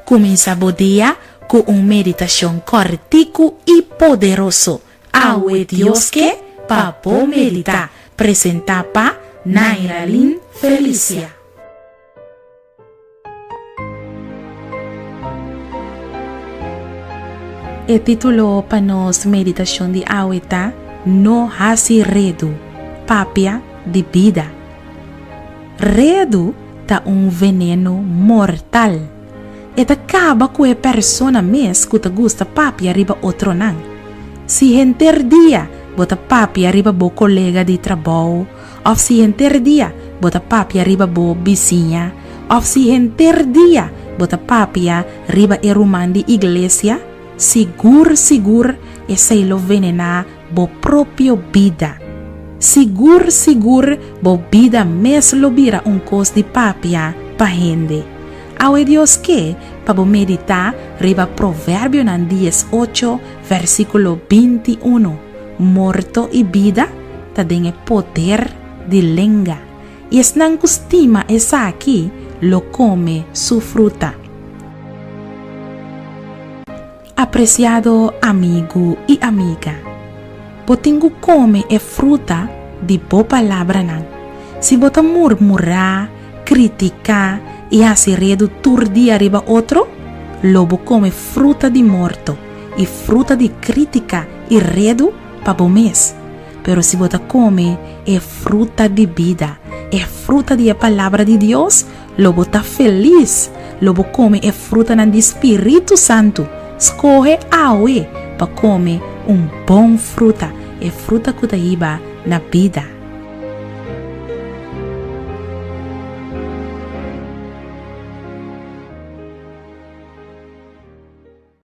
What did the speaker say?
Kuminsá bo dia ku un meditashon kòrtiku i poderoso. Awe Dios ke pa bo meditá. Presentá pa Nairalyn Felicia. E título pa nos meditashon di awe ta No Hasi Redu, Papia di Bida. Redu ta un veneno mortal. E ta kaba ku e persona mes ku ta gusta papia riba otronan. Si henter dia bo ta papia riba bo kolega di trabou òf si henter dia bo ta papia riba bo bisiña òf si henter dia bo ta papia riba e ruman di iglesia, sigur sigur esei lo venená bo propio bida. Sigur sigur bo bida mes lo bira un kos di papia pa hende. Awe Dios ke pa bo meditá riba Proverbionan 18 versíkulo 21, Morto i bida ta den e poder di lenga, i esnan ku stima esaki lo kome su fruta. Apresiado amigu i amiga, bo tin ku kome e fruta di bo palabranan. Si bo ta murmurá, kritiká i hasi redu tur dia riba otro, lo bo kome fruta di morto i fruta di krítika i redu pa bo mes. Pero si bo ta kome e fruta di bida, e fruta di e Palabra di Dios, lo bo ta felis. Lo bo kome e frutanan di Spiritu Santu. Skohe awe pa kome un bon fruta, e fruta ku ta hiba na bida.